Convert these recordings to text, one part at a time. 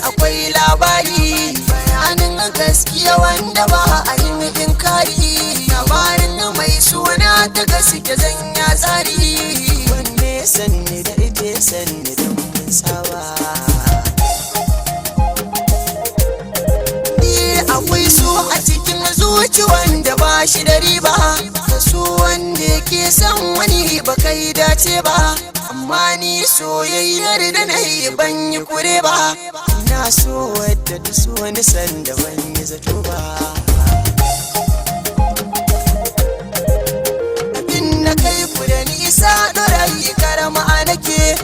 Akwai labari, bayanin gaskiya wanda ba a yin inkari. Labarin mai suna ta gaske zan ya tsari. Wanne ya sanni da ita ya sanni don mun saba. Ni akwai so a cikin zuci wanda ba shi da riba. Ka so wanda ke son wani ba kai dace ba. Amma ni soyayyar da na yi ban yi kure ba. Na so wadda ta so wani sanda ban yi zato ba. Abin na kai ku da nisa ɗorayi karama a nake.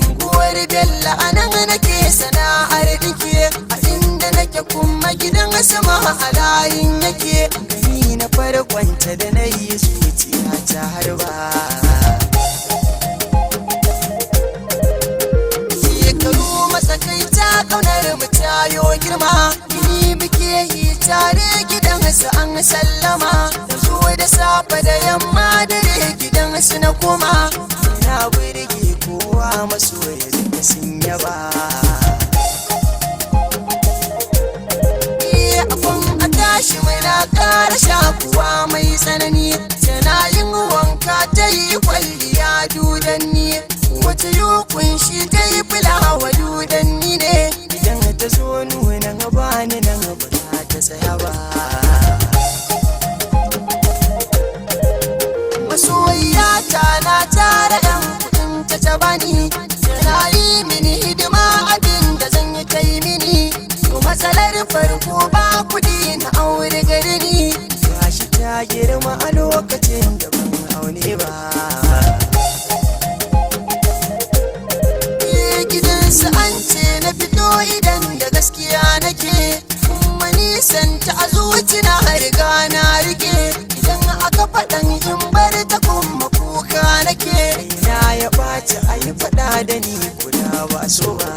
Unguwar Bello a nan nake sana'ar ɗinke. A inda nake kuma gidan sama a layin yake. Gani na farkonta da na yi zuciya ta harba. Shekaru matsakaita, kaunar mu tayo girma. Ni muke yi tare gidan su an sallama. Zo da safe da yamma dare gidan su na koma. Na burge kowa, masoya duka sun yaba. Iya akon a tashi mai na ƙara shakuwa mai tsanani. Tana yin wanka ta yi kwalliya dudanni. Wata yi kunshi ta yi fulawa dudanni ne. Idan ta zo nuna bani nan ba za ta tsaya ba. Masoyiyata na tara yan kudin ta ta bani. Tana yi mini hidima, abin da zan yi ta yi mini. To matsalar farko ba kudi na aure gari ni. Gashi ta girma a lokacin da ban aune ba. Eh, gidansu an ce na fito idan da gaskiya nake. Kuma nisan ta a zuci na riga na rike. Idan aka faɗan in bar ta kuma kuka nake. Na ya ɓaci a yi faɗa da ni guda ba so ba.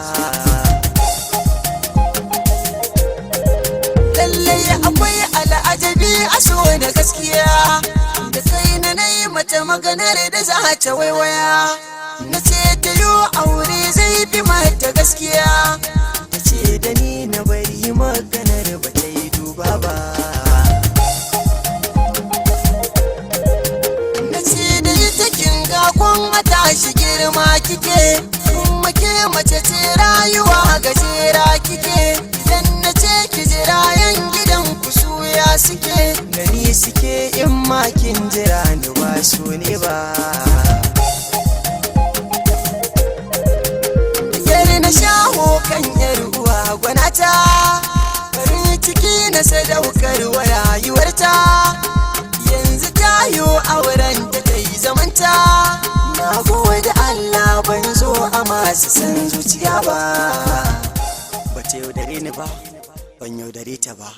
Lallai akwai al'ajabi a so da gaskiya. Da kai na nayi mata maganar da za ta waiwaya. Na ce ta yi aure zai fi mata gaskiya. Ta ce da ni na bari maganar ba ta yi duba ba. Na ce da ita kin ga kun a tashi girma kike. Kuma ke mace ce rayuwa gajera kike. Idan na ce ki jira yan gidan ku suya suke. Gani suke in ma kin jira ni ba so ne ba. Yar na shaho kan yar uwa gwanata. Farin ciki na sadaukar wa rayuwarta. Yanzu tayo auren ta ta yi zamanta. Na gode Allah ban zo a masu san zuciya ba. Ba ta yaudare ni ba, ban yaudare ta ba.